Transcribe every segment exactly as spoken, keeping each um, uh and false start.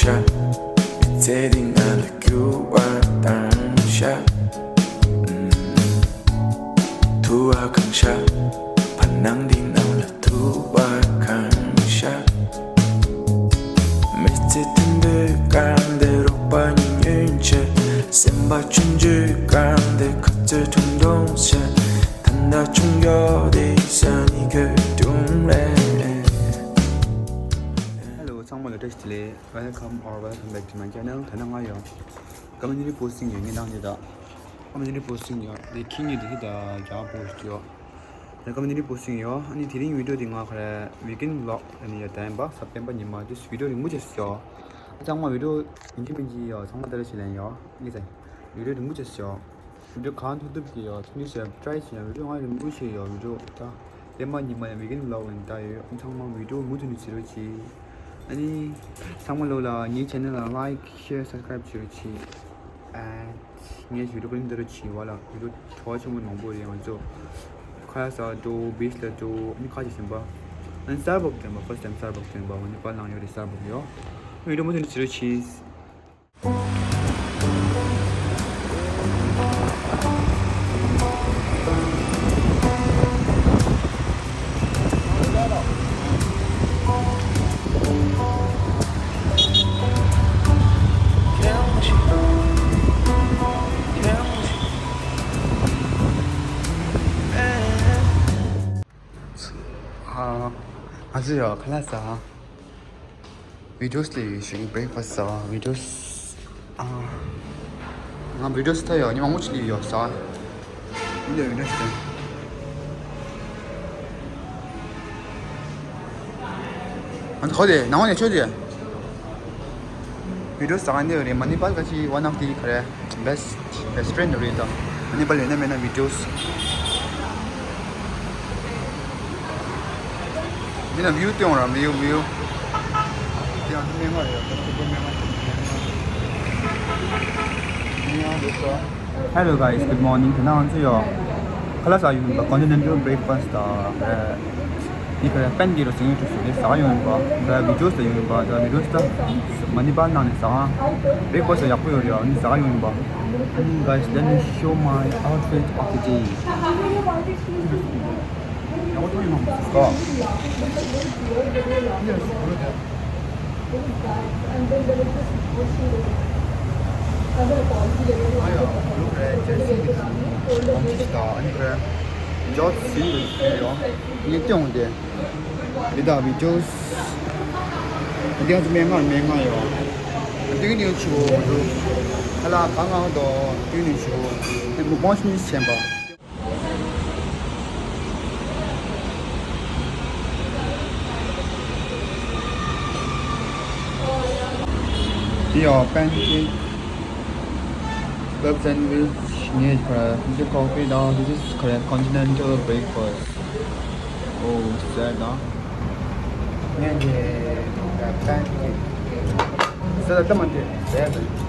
ཤ། མི་ཚེ་འདི་ང་ལ་འགྱུར་བ་བཏང་ཤག། ཐུ་བ་གང་ཤག། བར་སྣང་འདི་ནང་ལ་ཐུ་བ་གང་ཤག། མི་ཚེ་མཐུན་པོའི་སྒང་དེ་རོགས་པ་གཉིས་ཉོན་ཆེ། སེམས་པ་ཆུང་ཆུང་སྒང་དེ་ཁ་རྩོད་ཁྲུང་ཁྲུང་བྱེད། ད་ལྟ་ཆུང་ཡོད་དེ་ས་ནི་གོད་ཁྲུང་རེད། Hello ཚང་མ་ལ་བཀྲ་ཤིས་བདེ་ལེགས། Welcome or welcome back to my channel. ད་ནང་ང་ཡོད། Community posting ཡོད་ངེས་ནང་ནས་ད། Community posting ཡོད། དེ་ཁྱི་གཉིས་དེ་ད་རྒྱ་post ཡོད། ད་community posting ཡོད། ཨ་ནི་དེ་རིང་video དེ་ང་ག་རེ་weekend vlog ཨ་ནི་ཡ་ད་ཡིན་པ་ས་སྤེན་པ་ཉི་མ་དེ་video རིང་པོ་ཅིག་ཡོད། ཨ་ཚང་མ་video ཡིན་གཅིག་མིན་གཅིག་ཡོད། ཚང་མ་ད་རེ་ཞིག་ལེན་ཡོད། ངེས་ཚེ་video རིང་པོ་ཅིག་ཡོད། video གང་ཐུབ་ཐུབ་ཀྱི་ཡོད། ཐུབ་ནི་ཞེས་try བྱེད་ཡོད། video ང་རིང་པོ་ཞིག་ཡོད། video ད་སྤེན་པ་ཉི་མ་ཡ་weekend vlog ཡིན་ད་ཡོད། ཨ་ཚང་མ་video མུ་མཐུད་ནས་གཟིགས་རོགས་གྱིས། ཨ་ནི་ཚང་མ་ལོ་ལ་ངའི་channel ལ་like share subscribe བྱེད་རོགས་གྱིས། ཨ། ངས་video ཀུན་འདི་རུ་བྱིན་པ་ལ་video བྲོ་བ་ཆེན་པོ་མང་པོ་རེད། ང་ཚོ་ཁ་ལག་ཟ་འགྲོ། beach ལ་འགྲོ། ཨ་ནི་ཁ་ཅིག་ཟིན་པ། ཨ་ནི་Starbucks ཐོན་པ། first time Starbucks ཐོན་པ། ང་ནི་པར་ལངས་ཡོད་རེད། Starbucks ཡོད། video མུ་མཐུད་ནས་གཟིགས་རོགས་གྱིས། ཨ། ང་ཚོ་ཡོད་ཁ་ལག་ཟ། videos ལས་ཡོད་ཞིག breakfast ཟ་བ། videos ཨ། ང་videos ལྟ་ཡོད། ཉི་མ་ངོ་ཅི་ལས་ཡོད་ཟ་བ། འདི་videos ལྟ། ཨ་ཁོ་དེ་ནང་ནས་ཆོས་དེ། videos ཟ་ག་འདི་རེད། མ་ནི་པལ་ག་ཅི་one of the ག་རེ། best restaurant རེད་ད། ཨ་ནི་པ་ལས་ན་མེད་ན་videos། མི་ན་view སྟོན་ར། view view སྟོན་སྨན་ཁང་རེད། ད་སུ་པར་སྨན་ཁང་ཞིག་སྨན་ཁང་། སྨན་ཁང་རེད་ཤག། Hello guys, good morning. དེ་ན་ང་ཚོ་ཡོད། ཁ་ལག་ཟ་ཡོང་ཡིན་པ། continental breakfast ད་རེད། འདི་ག་རེ་pancake ར་ཟིང་ཡོད་ཚུལ་སུ་རེད། ཟ་ཡོང་ཡིན་པ། ད་videos ད་ཡོང་ཡིན་པ། ད་videos ད་མ་ནི་པལ་ནང་ནས་ཟ། breakfast ད་ཡག་པོ་ཡོད་རེད། ཨ་ནི་ཟ་ཡོང་ཡིན་པ། ཨ་ནི་guys, let me show my outfit of the day. ཡག་པོ་ཐོན་ཡོང་་གོ། ང་ཡང་ལུག་རེད། ཇར་སི་གི་གོམ་ཁྲི་ཞིག་དང་། ཨ་ནི་ཁོའི་ཇོར་ཇི་ཟེར་ཡོད། ངས་སྟོན་འོང་སྟེ། འདི་དག་བི་ཇོས། འདི་ང་ཚོ་སྨན་ཁང་སྨན་ཁང་ཡོད། སྟོན་ནས་ཆུ་བོ་ང་ཚོ་ཁ་ལག་གང་གང་དང་སྟོན་ནས་ཆུ་བོ། ཨ་ནི་མུག་པང་ཆུང་ཆུང་ཆེན་པ། འདི་ཡང་pancake, club sandwich, ངས་འདི་coffee དང་། this is Korean continental breakfast. Oh, sad, huh? ངས་འདི་pancake ཟས་ལ་ལྟ་མ་དེ་ཟས་དང་།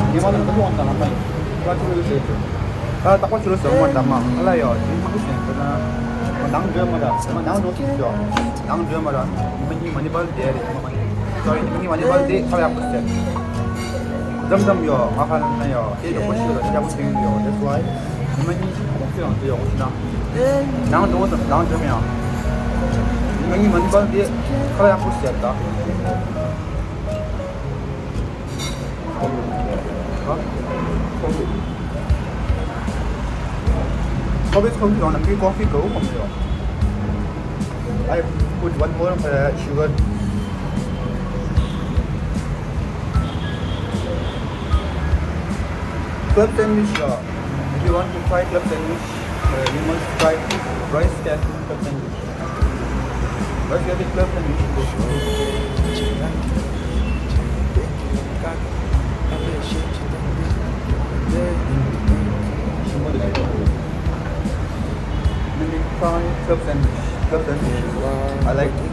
ཉི་མ་ནང་ཁ་ལོག་དང་ལ་མ་ཡིན། ཁ་ཐུག་ཡོད་ཟེར་དུས། ད་རྟག་པར་ཆུ་ལོ་ཟེར་མ་འདྲ་མ་ཨ་ལ་ཡོད་དེ་མ་གི་ཟེར་དུ་ན། ནང་འགྲོས་མ་འདྲ་ཟེར་མ་ནང་འགྲོ་ཐུབ་ཡོད། ནང་འགྲོས་མ་འདྲ་ཉི་མ་གཉིས་མ་ནི་པར་བསྡད་རེད་ཉི་མ་མ་ནི། སོ་རི་ཉི་མ་གཉིས་མ་ནི་པར་བསྡད་ཁ་ཡག་པོ་ཟེར། འཛམ་འཛམ་ཡོད་ང་ཁ་ན་ཡོད་དེ་ཡག་པོ་ཞིག་ལ་ཡག་པོ་ཞིག་ཡོད། That's why ཉི་མ་གཉིས་ཁོག་ཚོད་ཡང་དེ་ཡག་པོ་ཞིག་ན། ནང་འགྲོ་དང་ནང་འགྲོས་མ་ཡང་། ཉི་མ་གཉིས་མ་ནི་པར་བསྡད་ཁ་ཡག་པོ་ཟེར་ད། Coffee is coffee on a free coffee go from you. I put one more uh, sugar. Club sandwich. Uh, if you want to try club sandwich, uh, you must try rice cashew club sandwich. Let's get the club and Let me try club sandwich. Club sandwich. I like this.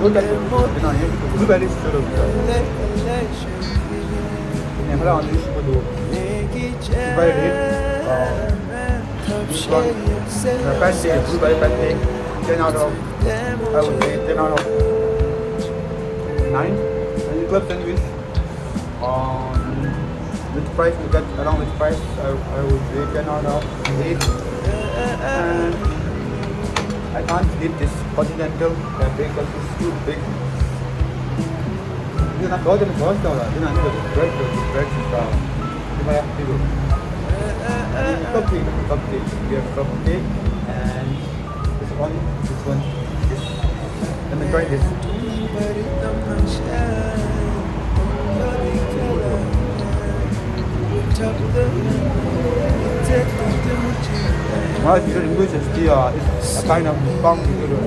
Blueberry. Blueberry. Uh, this one, the pate, blueberry pate, ten out of, I would say ten out of nine. And club sandwich, um, with fries, we get along with fries, I, I would say ten out of eight. And I can't eat this continental cafe because it's too big. Then I got them first, uh, then I need a bread, uh, bread, uh, if I have to do. And cupcake, cupcake, we have cupcake, and this one, this one, this. Let me try this. Well, if you don't English, it's the, uh, it's a kind of punk, you know.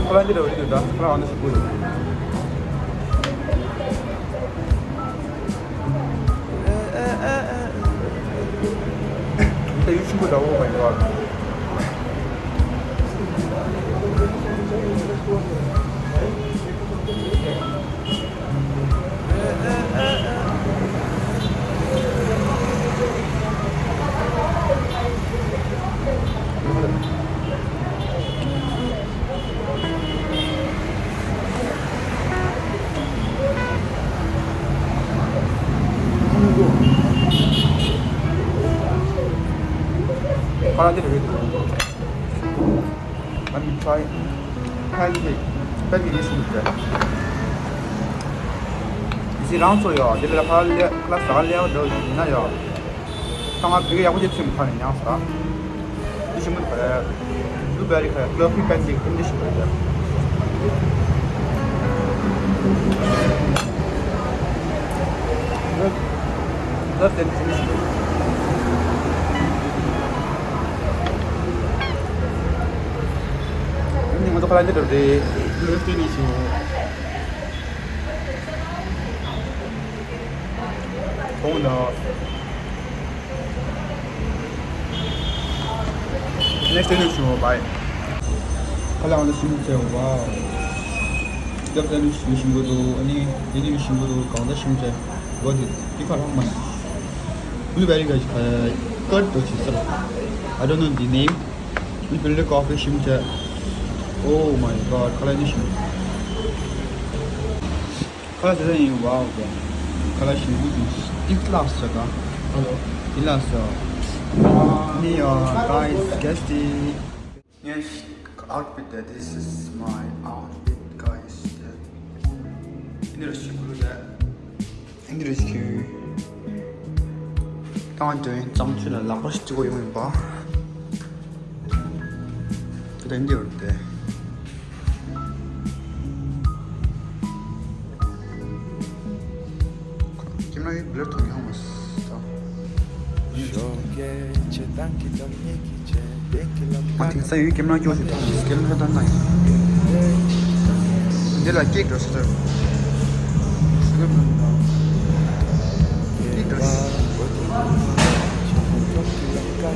ཁོ་རང་འདི་འདྲ་བ་རེད་འདུག་ད་ཁོ་རང་འདི་ཞིག་དགོས་འདུག་ད་ཡུལ་ཆེན་པོ་འདྲ་བོ་མ་ཡིན་པ། ཁ་ར་དེ་རེད། Let me try pancake. Pancake is good. ཡི་སི་རང་ཚོ་ཡོད། དེ་ལ་ཁ་ལ་ཁ་ལ་ཟ་ཁ་ལ་འདྲ་ཡིན་ན་ཡོད། ད་ང་བི་ག་ཡག་པོ་ཅིག་ཚིམ་ཁ་ནས་ཉག་ས། འདི་ཞིམ་པོ་རེད། Blueberry ཁ་ལ་fluffy pancake འདི་ཞིམ་པོ་རེད། Love them འདི་ཞིམ་པོ་རེད། ང་ཚོ་ཁ་ལ་འདི་འགྲོ་རེད། Next day ནས་བྱུང་། གོང་ལ། Next day ནས་བྱུང་། Bye། ཁ་ལག་ཨང་ལ་ཤིང་ཆེ་བ། རྒྱབ་ས་ནས་ཤིང་གོ་དུ་ཨ་ནི་དེ་ནས་ཤིང་གོ་དུ་གང་ལྟར་ཤིང་ཆེ། What is it? Blueberry guys, uh, curd to sister. I don't know the name. We build a coffee shimcha. Oh my god, color ni shim. Color is in wow. Color shim good. It lasts, sir. Hello. It lasts, sir. Me, uh, guys, guest. Yes, outfit. This is my outfit, guys. Ini rasi kuda. Ini rasi. Tang tu, tang tu na lakar situ ko yung ba. Kita ini orang deh. Kimna blur tu yang mas. ཨ་དེང་སང་ཡུལ་སྐྱེམས་ནང་སྐྱོ་ཞིག་ཐོག་ནས་སྐྱེམས་ནང་བཏང་ན་ཡིན། འདི་ལ་ཀེག་འགྲོ་ཟེར། ཀེག་འགྲོ།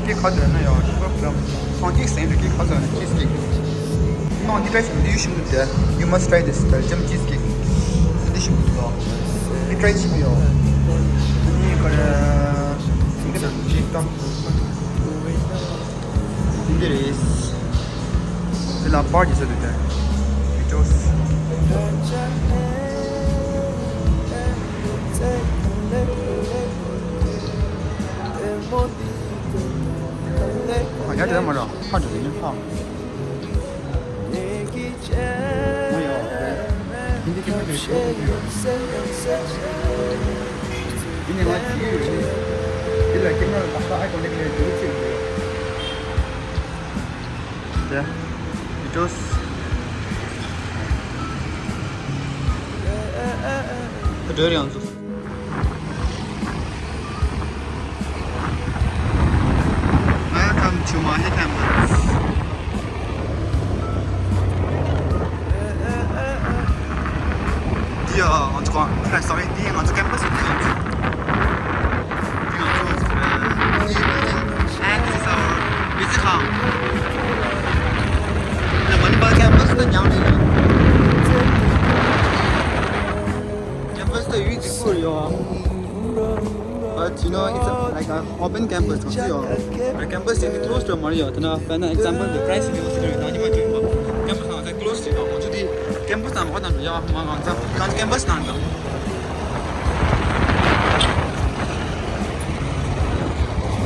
ཀེག་ག་ཚོད་ན་ཡང་ཤུ་གར་པི་ལམ། སང་ཀེག་ཟེར་འདུག་ཀེག་ག་ཚོད་ན་ཅིས་ཀེག་ནང་འདི་པས་འདི་ཡུལ་ཞིག་འདུག་དེ། You must try this Belgium cheesecake. འདི་ཞིག་འདུག་ལོ། འདི་ཊ་རའི་བྱེད་ཀྱི་ཡོད། འདི་ག་རེ། འདི་ལ་ཅིག་དང་། འདི་རེད། འདི་ལ་པར་གྱི་ཚད་དུ་དེ། བི་ཏྲོས། ཨ་ཡ་དེ་མ་ར་ཧ་འདྲ་ཡིན་ཧ། མ་ཡ། ཧིན་དི་སྐད་མ་དེ་ཤོད་གི་ཡོད། ཡིན་ནའི་ང་ཅི་ཡོད་རེད། འདི་ལ་སྐྱེ་དམན་ལ་ད་ལྟ་ཨའི་ཀོན་ཊེག་ལས་འགྲོ་ཅིག་ཡོད། དེ། བི་ཏྲོས། ད་འགྲོ་རེད་ང་ཚོ། Welcome to Mahe Campus. འདི་ཡ་ང་ཚོ་གང་། sorry། འདི་ང་ཚོ་ཀེམ་པ་སི་རེད། ང་ཚོ་འདི་ང་ཚོ་འདི་building and this is our visit hall. འདི་མ་ནི་པ་ཀེམ་པ་སི་ད་ཉང་རེད། ཀེམ་པ་སི་ད་ཡུལ་རྫིག་པོ་རེད་ཡོ། But you know, it's a, like a open campus གང་ཚོད་ཡོད། But campus དེ་ནི་close to མ་རེད་ཡོད། དེ་ན་དཔེར་ན་example the price is also very ན་ཉི་མ་དུས་མ། campus ནང་ཚ་close བྱེད་ཡོད། ང་ཚོ་དེ་campus ནང་མ་ཁོ་ནང་དུ་ཡོད་མ། ང་ཚ་གང་campus ནང་དང་།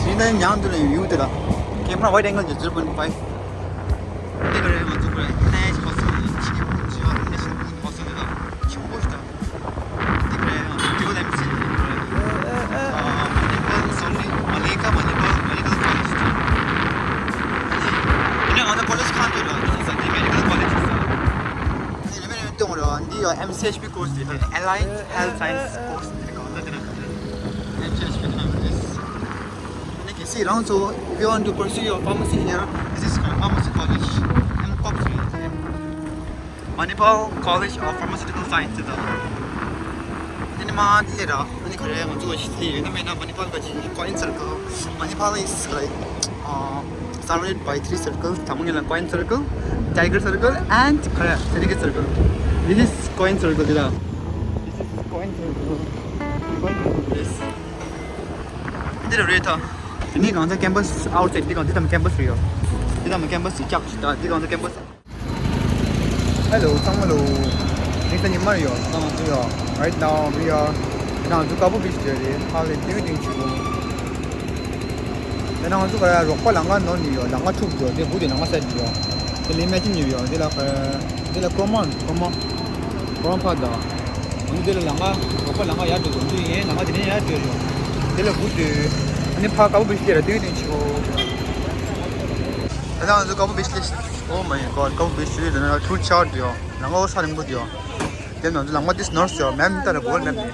དེ་ནས་ཉང་དུ་ལ་ཡུལ་དེ་ལ་camera wide angle གྱི zero point five དེ་ག་རེ་ང་ཚོ་ག་རེ་ནས་ཧོ་སི་ཆི་ཧོ་སི་ཧོ་སི་དེ་ལ་ཆུ་བོ་ཞིག་དང་། འདི་ག་རེ་ཡང་ཌུ་ཨལ་ཨེམ་སི་འདི་ག་རེ། ཨ། མ་ནི་པཱལ། སོ་རི། མ་ལི་ཀ། མ་ནི་པཱལ་མེ་ཌི་ཀལ་ཀོ་ལེཇ། ཨ་ནི་ཡིན་ནའང་ང་ཚོ་ཀོ་ལེཇ་ཁང་དུ་ལ་ད་ས་འདི་མེ་ཌི་ཀལ་ཀོ་ལེཇ་ཟེར། ཨ་ནི་རེ་མེ་རེ་མེ་གཏོང་རོགས། འདི་ཡང་ཨེམ་སི་ཨེཆ་པི་ཀོར་སི་དེ་ལ་Allied Health Science ཀོར་སི་དེ་གང་ལྟར་དེ་ན་ཨེམ་སི་ཨེཆ་པི་ཁང་རེད། ཨ་ནི་གལ་སྲིད་རང་ཚོ་if you want to pursue your pharmacy here, this is called pharmacy college. ཨེམ་ཀོབ་སི་རེད། Manipal College of Pharmaceutical Science དེ་དང་། དེ་ནི་མ་དེ་ར། ཨ་ནི་ག་རེ་ང་ཚོ་ཞིག་དེ་ཡོད་ན་མེད་ན། Manipal ག་ཅིག་coin circle. Manipal is like, uh, surrounded by three circles. ད་མ་ངེད་ལ་coin circle, tiger circle and ག་རེ་syndicate circle. This is coin circle དེ་དང་། This is coin circle. Coin circle this. འདི་ར་རེད་ད། དེ་ནི་གང་ཚ་campus outside འདི་གང་འདི་ད་མ་campus རེད་ཡོ། འདི་ད་མ་campus ཅིག་ཀྱག་ཅིག་ད་འདི་གང་ཚ་campus། Hello ཚང་མ་ལོ། དེང་སང་ཉི་མ་རེད་ཡོ། ཚང་མ་ཚོ་ཡོ། Right now we are ང་ཚོ་ཀ་བུ་བིཆ་དེ་རེད། ཧ་ལས་ཏིང་ཏིང་ཆུ་བོ། དེ་ན་ང་ཚོ་ག་ར་རོགས་པ་ལམ་ཁ་ནོར་ནི་ཡོ། ལམ་ཁ་འཁྲུག་ཡོ། དེ་བུ་དེ་ལམ་ཁ་སད་ཡོ། དེ་ལས་མེད་ཅི་ཉི་ཡོ། དེ་ལ་ག་ར་དེ་ལ་ཀོ་མོན་ཀོ་མོན་ཀོ་མོན་ཕ་ད། ང་ཚོ་དེ་ལ་ལམ་ཁ་རོགས་པ་ལམ་ཁ་ཡར་འགྲོ་དགོས་ཚུལ་ཡིན། ལམ་ཁ་དེ་ནས་ཡར་འགྲོ་ཡོ། དེ་ལ་བུ་དེ་ཨ་ནི་ཕ་ཀ་བུ་བིཆ་དེ་ར་ཏིང་ཏིང་ཆུ་བོ། ད་ང་ཚོ་ཀ་བུ་བིཆ་ལས། Oh my god, ཀ་བུ་བིཆ་དེ་ན་ཐུར་ཆར་དེ་ཡོ། ལམ་ཁ་ས་རིང་པོ་དེ་ཡོ། དེ་ན་ལམ་ཁ་དེ་ནོར་སོ་མེམ་ཏར་བོལ་མེམ་ནི།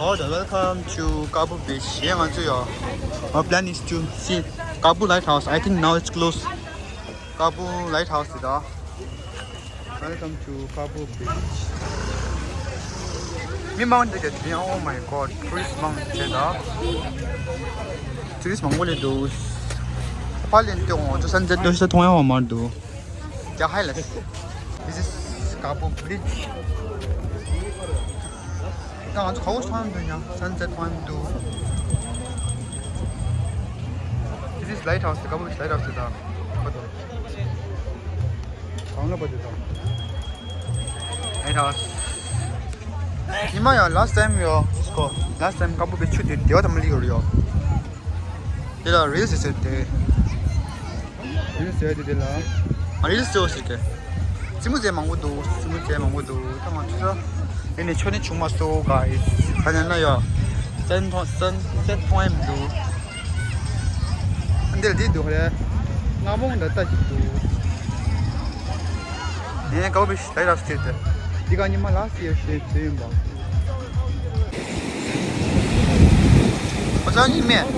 Oh, welcome to Kabu Beach. ཡང་ང་ཚོ་ཡོ། Our plan is to see Kabu Lighthouse. I think now it's closed. Kabu Lighthouse དེ་ད། Welcome to Kapu Beach. མི་མང་འདི་ག་དེ་རིང་། Oh my God, tourist མང་ཆེ་ད། Tourist མང་པོ་སླེབས་འདུག་ཕར་ལེན་ཏེ་འོང་ཚོ་sunset ནོ་ཤ་མཐོང་ཡ་མ་འདུག་ཀྱ་ཧའི་ལ། This is Kapu Beach. ད་ང་ཚོ་ག་བོ་མཐོང་ཡ་འདུག་ཡ། Sunset མཐོང་ཡ་འདུག This is lighthouse. Kapu Beach lighthouse ད། ཁོ་ད། གང་ལ་པ་དེ་དང་། ཨེ་ད། ཉི་མ་ཡང་last time ཡོ། ཁོ་last time Kapu Beach ཆུ་དེ་སྡེ་བ་ཐམ་ལི་ཡོར་ཡོ། དེ་ལ་reels ཟེར་ཏེ། reels ཟེར་ཏེ་དེ་ལ། ཨ་reels ཟེར་བ་ཟེར་གི་རྩེད་མོ་རྩེ་མང་པོ་འདུག་རྩེད་མོ་རྩེ་མང་པོ་འདུག་ད་ང་ཚོ་ས་དེ་ནས་ཆོ་ནི་བྱུང་མ་སོང་guys། ག་ནས་ན་ཡོ། སན་ཐོང་སན་སན་ཐོང་ཨེམ་འདུག་འདིར་འདི་འདུག་རེད། རྔ་མོང་འདི་ལྟ་ཅིག་འདུག་ངས་Kapu Beach ལ་རག་སྟེར་ཏེ། འདི་ག་ཉི་མ་ལ་སི་ཡར་ཤེས་ཟེར་ཡིན་པ། ཨོ་ཅག་ཉི་མས།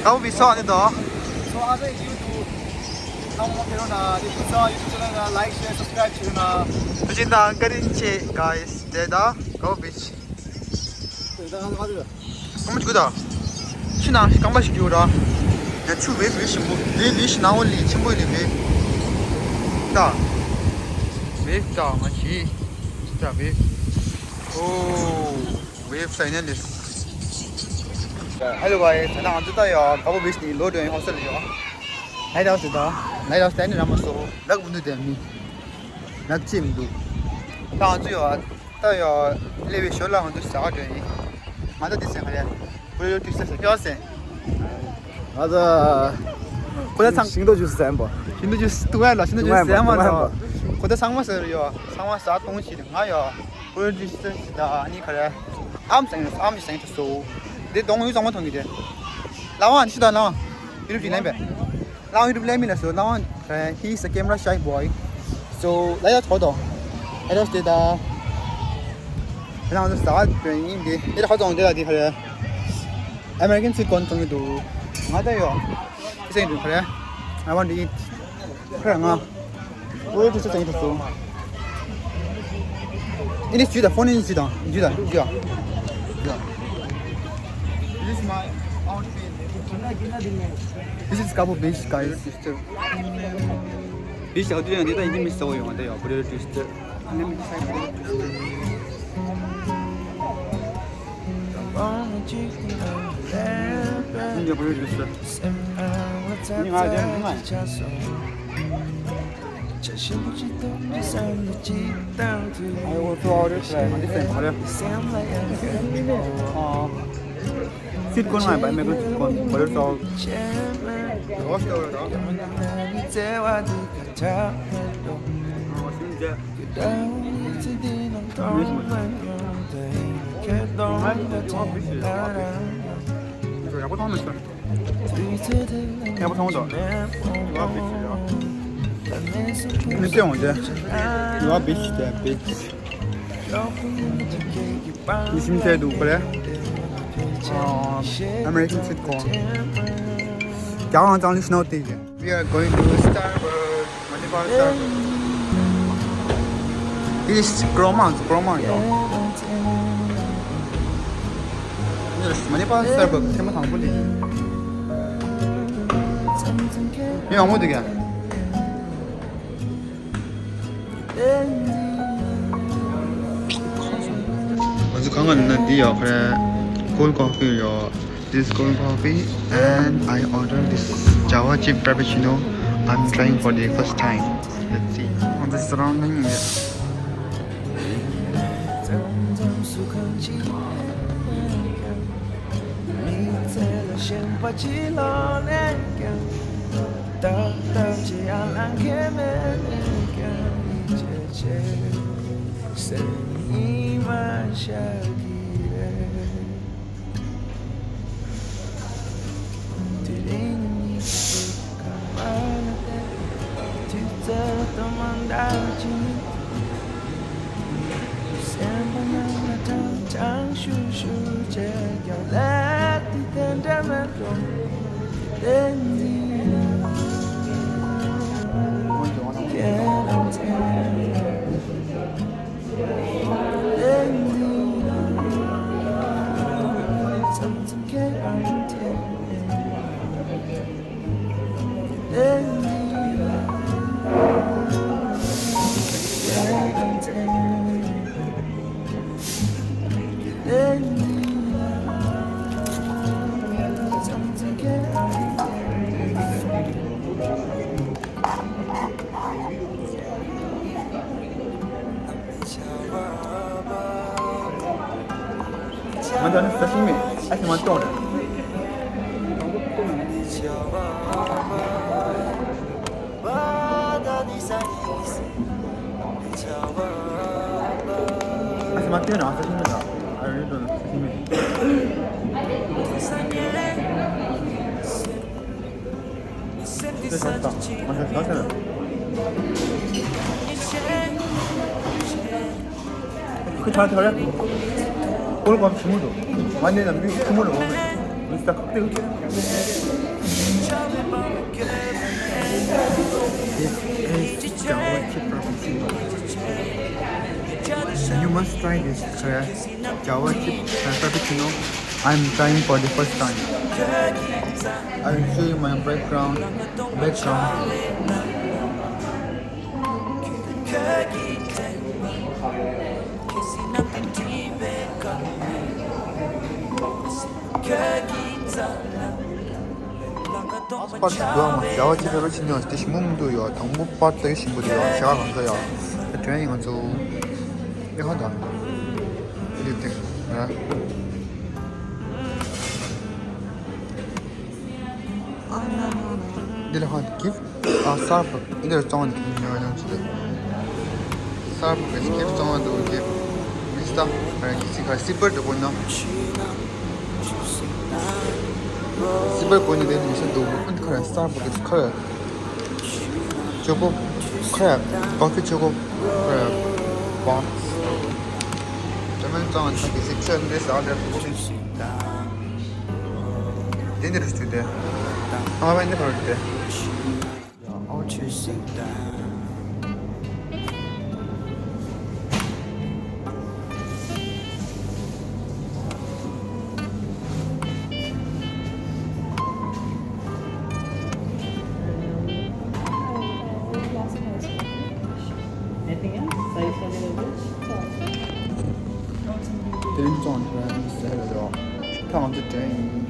Kapu Beach སོགས་ནི་དོ། So other you do. ཁམས་མ་ཕེ་རོ་ན་དེ་ཕུ་ཚ་YouTube channel ལ་like, share, subscribe བྱེད་ན། ཐུགས་རྗེ་དང་བཀའ་དྲིན་ཆེ་guys། དེ་ད་Kapu Beach། ཁམས་ཅིག་ད། ཆུ་ནང་ཞིག་རྐང་པ་ཞིག་རྒྱུག་ར། ཡ་ཆུ་wave wave ཞིམ་པོ། wave wave ཞིག་ནང་འོ་ལི་ཆེན་པོ་ཡིན་wave། ད། wave ད་ང་ཞི། ད་wave། ཨོ། wave ས་ཡིན་ནི། Hello guys། ད་ང་ཚོ་ད་ཡ་Kapu Beach ནི་ལོ་དྲུག་ཡིན་ཧོ་སེལ་ཡོད། ལའི་ཊ་ཧའུ་སི་ད། ལའི་ཊ་ཧའུ་སི་ད་ནི་ར་མ་སོ་ལག་མི་འདུག་དེ་མི། ལག་ཅི་མི་འདུག་ད་ང་ཚོ་ཡ། ད་ཡ། སླེབས་པའི་ཞོར་ལ་ང་ཚོ་ཟ་ག་འགྲོ་ཡིན། ང་ཚོ་འདི་ཟེར་ག་རེ། བུ་ཡོ་ཏི་སེ་ཟེར་ཀྱོ་ཟེར། ང་ཚོ། ཁོ་ཚོ་ཚང་། ཤིང་ཏོག་ཇུས་ཟེར་ཡིན་པ། ཤིང་ཏོག་ཇུས་ཏུ་ཡ་ལ་ཤིང་ཏོག་ཇུས་ཟེར་མ་ཐོ། ཁོ་ཚོ་ཚང་མ་ཟེར་ཡོ། ཚང་མ་ཟ་གཏོང་ཞིག་ང་ཡོ། བུ་ཡོ་ཏི་སེ་ཟེར་ད་ཨ་ནི་ག་རེ། ཨམ་ཟེར་ཨམ་ཟེར་ཏུ་སོ། འདི་གདོང་ཡུ་ཚང་མ་མཐོང་གི་དེ། ལ་ཝང་ཤི་ད་ལ་ཝང་། ཡུ་ཏུ་ལེན་པས། ལའང་ཡུ་ཊུབ་ལས་མི་ལ་སོ་ལའང་། He is a camera shy boy. So ལ་ཡ་ཐོ་དོ། ཨེ་རོ་སྟེ་ད། ལའང་དུ་ཟ་བ་ཡིན་དེ། ཨེ་ར་ཧ་ཙང་དེ་ལ་དེ་ཧ་རེ། American sweet corn ཐོང་གི་འདུག་ང་ད་ཡོ། ཁྱི་སེང་འདུག་ཧ་རེ། I want to eat. ཧ་རེ་ང་། ཨོ་དུ་ཚ་ཚ་ཡིན་དུ་སོ། ཨིན་ཇི་ཇུ་ད། ཕོན་ཨིན་ཇི་ཇུ་ད། ཇུ་ད། ཇུ་ད། This is my outfit. This is Kapu Beach, guys. Beach out there, and they don't even miss the way on the operator to step. Sweet corn ང་བ་མེ་ཀོན་སུའིཊ་ཀོན་བ་རེ་སོ། རོ་སྟོ་རོ། ཡག་པོ་མཐོང་མི་སོང་། ཡག་པོ་མཐོང་འདུག་ནི་ཅི་འོང་དེ། You are beach there, beach. ཉི་ཤིམ་ཐལ་འདུག་པ་རེད། American sweet corn. རྒྱ་གར་ཙང་ལི་སྣོ་དེ་གི། We are going to Starbucks. Manipal Starbucks. This is Groma, Groma, you know. Yes, Manipal Starbucks. ཐེངས་མ་དང་པོ་ལས། ཡང་མོ་དེ་ག་ང་ཚོ་གང་ག་ན་འདི་ཡོད་ཁ་རེད། Cold coffee ཡོད། This cold coffee and I order this Java chip frappuccino. I'm trying for the first time. Let's see. On the surrounding, yeah. མི་ཚེ་ལ་ཞེན་པ་ཅི་ལོག་ལས་ཀྱང་། ཏག་ཏག་ཅི་ཡང་ལང་ཁེ་མེད་ལས་ཀྱང་། ཡིད་ཆེས་ཆེ་སེམས་ཉི་མ་ཤར་གྱི་རེད། དེ་རིང་ཉིད་ཀྱི་ཁ་པར་ལ་བལྟས། དུས་ཚོད་དུ་མ་འདའ་ཅིང་། སེམས་པ་ནང་ལ་ཀྲང་ཀྲང་ཤུ་ཤུ་བྱས་ཀྱང་ལས་དེ་དེ་འདྲ་མེད་འགྲོ། དེ་ནི་ཁྱེད་རང་ཚོ། ཤིང་མེད། ཨ་ཤིང་མ་གཏོང་རེད། ཨ་ཤིང་མ་སྟོན་ར། ཨ་ཤིང་མེད་ད། ཨ་རེད་དོ། ཨ་ཤིང་མེད། ཁོས་ཐར་ཐར་ཡ། ཀོལ་ཀོབ་ཆི་མོ་འདུག་ང་ནས་ལ་མི་ཆི་མོ་འདུག་མི་ས་ཁག་ཏུ། This is Java chip from China. You must try this, uh, Java chip, uh, frappuccino. I'm trying for the first time. I will show you my background. Background. པར་དུ་འགྲོ་བ་མ་རྒྱ་བ་ཅི་ཕེ་རོ་ཕྱི་ཉོ་དེ་ཞིམ་མོ་མི་འདུག་ཡོ། དང་པོ་པར་དུ་ཞིམ་པོ་འདུག་ཡོ། ཞག་གང་ཚ་ཡོ། དེ་དྲན་ཡོང་ཚོ། ཨེ་ཧ་ད། ཨེ་དེ་ར། འདི་ལ་ཧ་གིབ། ཨ་སར་བག་འདིར་བཙོང་བ་འདི་ཉོ་ཡོང་ཚུལ། སར་བག་གི་སྐྱེར་བཙོང་བ་འདུག་གི། མི་སྟ་ར་གི་སི་ཁ་སི་པར་དུ་གོ་ན། སི་པར་གོ་ནི་དེ་ནི་མི་ས་འདུག་ཨ་འདི་ཁ་ར་སར་བག་གི་ཁ་ར། ཅོ་གོ་ཁ་ར། ཀོ་ཕི་ཅོ་གོ་ཁ་ར། བག་ཇར་མན་བཙོང་བ་ད་གི་སི་ཁྲ་འདི་ས་ཨ་ལེ་གོ་ནི། དེ་འདི་རུ་བཅུག་སྟེ། ཨ་བ་འདི་བར་སྟེ། Anything else? Size available? དེ་རིང་བཙོང་བ་ཟེར་ལ་ཡོད། ད་ང་ཚོ་དྲན་ཡིན།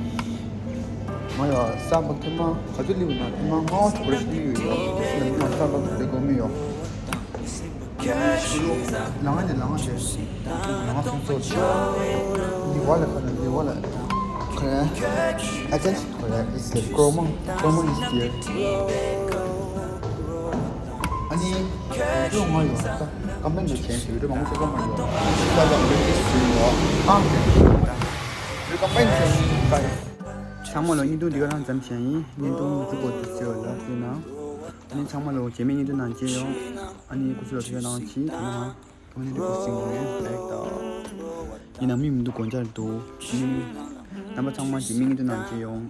ང་ཡ་སར་བག་ཐེངས་མ་ག་ཚོད་སླེབས་ན་ཐེངས་མ་ལྔ་བ་དྲུག་པ་ཞིག་སླེབས་ཡོད་ཡོད། ང་སར་བག་དེ་དགོས་མི་ཡོད། ལང་ནས་ལང་ཞེས། ལང་སོང་སོ། ལི་བ་ལ་ཁ་ན་ལི་བ་ལ། ཁ་ར། ཨ་ཅེ་ཁ་ར། It's the chroma. Chroma is here. ཨ་ནི། ཅོ་ང་ཡོད་ད། ཀམ་པེན་དུ་ཆེན་ཞིག་རེད་མང་ཆེ་ག་མ་ཡོད། ད་ད་འདི་ཞིག་ཡོད། ཨ། རེད་ཀམ་པེན་ཆེན་ཞིག་ག་རེད། ཚང་མ་ལ་བརྙན་ཐུང་འདི་ག་རང་ཙམ་བྱས་ཡིན། བརྙན་ཐུང་མཇུག་པོ་དུ་ཟེར་བ་ལ་བརྩིས་ན། ཨ་ནི་ཚང་མ་ལ་རྗེས་མའི་བརྙན་ཐུང་ནང་མཇལ་ཡོང་། ཨ་ནི་སྐུ་གཟུགས་ལ་ཐུགས་རྗེ་གནང་། ཅི་ཐུབ་ན་ཁོ་ནི་འདི་པོ་སིང་ལོ་ཡིན་ལེགས་ད། ཡིན་ན་མི་མི་འདུག་དགོང་ཆར་འདུག་རྣམ་པ་ཚང་མ་རྗེས་མའི་བརྙན་ཐུང་ནང་མཇལ་ཡོང་།